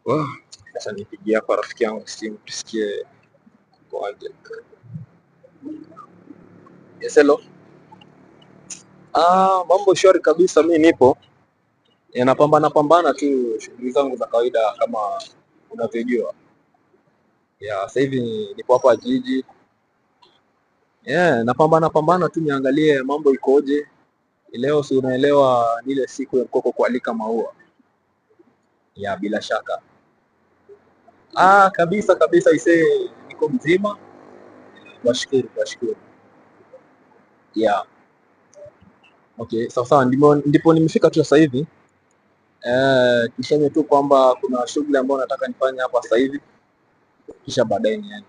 Wow. Sasa nipigie hapa rafiki yangu simu tusikie kukoaje. Yes, hello. Ah, mambo shwari kabisa, mi nipo napambana pambana tu shughuli zangu za kawaida kama unavyojua. Ya, sasa hivi nipo hapa jiji. Yeah, napambana pambana tu niangalie mambo ikoje. Leo si unaelewa ni ile siku ya mkoko kualika maua. Ya, bila shaka. Ah, kabisa kabisa isee, niko mzima. Nashukuru, nashukuru. Yeah. Okay, sawa sawa, ndipo nimefika tu sasa hivi. Tuseme tu kwamba kuna shughuli ambayo nataka nifanye hapa sasa hivi kisha baadaye niende.